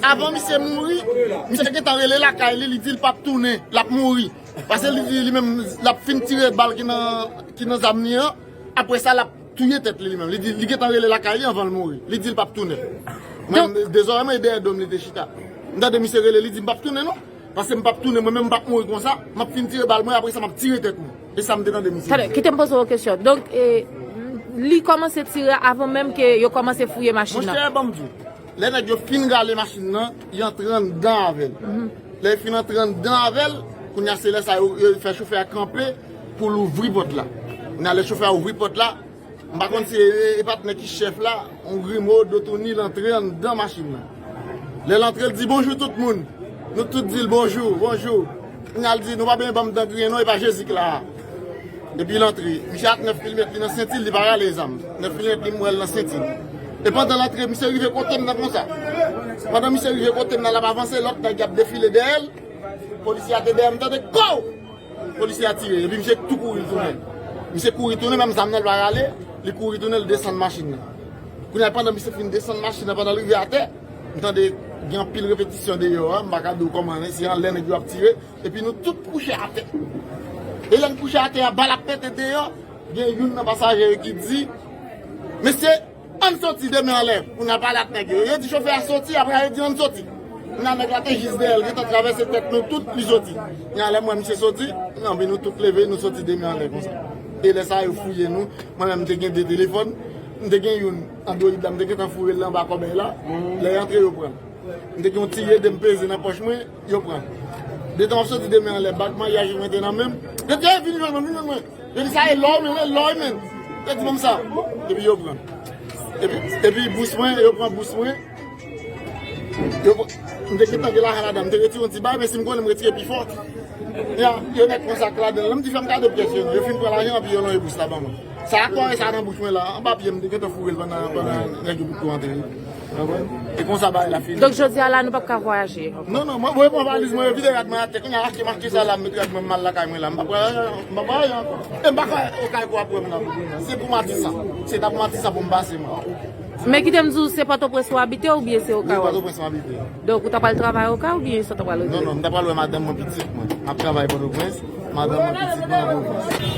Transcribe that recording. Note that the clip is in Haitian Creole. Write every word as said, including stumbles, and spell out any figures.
Avan misye mouri, misye gentan rele lakay li, li di l p ap tounen, l ap mouri. Paske li di li menm l ap fin tire bal ki nan, ki nan zam li an, apre sa l ap touye tèt li li menm. Li di li gentan rele lakay li anvan l mouri. Li di l p ap tounen. Mwen, dezòrè mwen dèyè do m li te chita. M tande misye rele, li di m p ap tounen non. Paske m p ap tounen, mwen menm m p ap mouri konsa. M ap fin tire bal mwen, apre sa m ap tire tèt mwen. E sa m te tande misye di. Tande, kite m poze w kesyon. Donk, e, li kòmanse tire avan menm ke yo kòmanse fouye machin nan. Monchè, ban m di w, lè nèg yo fin rale machin nan, y antre anndan avè l. Lè yo fin antre anndan avè l, kounye a se lè sa yo, yo fè chofè a kanpe pou l ouvri pòt la. Kounye a lè chofè a ouvri pòt la, m pa konn si e, e patnè ki chèf la, yon grimo, do touni, l antre anndan machin nan. Lè l antre, l di bonjou tout moun. Nou tout di l bonjou, bonjou. Kounye a l di, nou pa bezwen ban m dan griyen non, e pa Jezi k la a. Epi l antre. Misye ak nèf milimèt li nan senti l, li pa rale zam. Nèf milimèt li m wè l nan senti l. E pandan l antre, misye rive kote m nan konsa. Pandan misye rive kote m nan, l ap avanse, lòt nèg y ap defile dèyè l. Polisye a te dèyè m, tande kow! Polisye a tire, epi misye tou kouri tounen. Misye kouri tounen, menm zam nan l pa rale, li kouri tounen, l desann machin nan. Kounye a, pandan misye fin desann machin nan, pandan l rive atè, m tande gen anpil repetisyon deyò a, m pa ka di w kòman, men se anlè nèg yo ap tire, epi nou tout kouche atè. E lè n kouche atè a, bal ap pete deyò, gen youn nan pasaje yo ki di, mesye, ann soti demen anlè pou n al pale ak nèg yo. Yo di chofè a soti, apre a yo di ann soti. Kounye a nèg la te jis dèyè l, gentan travèse tèt nou tout, li soti. Kounye a lè m wè misye soti, anpi nou tout leve, nou soti demen anlè konsa. E lè sa a yo fouye nou, mwen menm m te gen de telefòn, m te gen youn Android la, m te gentan foure l anba kòbèy la. Lè y antre yo pran l. M te gen yon ti ede m peze nan pòch mwen, yo pran. Detan w ap soti demen anlè, bag maryaj mwen te nan men m. Yo di, "Ey, vin jwenn mwen, vin jwenn mwen." Yo di, "Sa e lò w, men, e lò w, men." Yo di, "Ban m sa." Epi yo pran. Epi, epi bous mwen, yo pran bous mwen. Yo pran, m te gentan gen lajan ladan, m te retire yon ti bagay, men si m konnen m retire pi fò. Ya, yo nèk pran sak ladan. Lè m di fè m kado pyès yo, non. Yo fin pran lajan, epi yo lonje bous la ban mwen. Sa a kòre sa nan bouch mwen la, anba pye m, m te gentan foure l pandan, pandan nèg yo tou antre. Konprann? E konsa bagay la fini. Donk, jodi a la, nou p ap ka vwayaje ankò? Non, non, mwen, mwen pran valiz mwen, yo vide rad mwen atè, kounye a achte m achte sa la, m met rad mwen, m al lakay mwen la, m pa pral, m pa pral ankò. E m pa ka, okay, pou ap wè m la, pou kounye a. Se pou Matisan. Se ta pou Matisan pou m pase, mwen. Men kite m di w, se Pòtoprens ou abite oubyen se Okay ou? Wi, Pòtoprens mwen abite. Donk, ou ta pral travay Okay oubyen sa w ta pral rete? Non, non, m ta pral wè madanm mwen, pitit mwen. M ap travay Pòtoprens, madanm mwen, pitit mwen nan pwovens.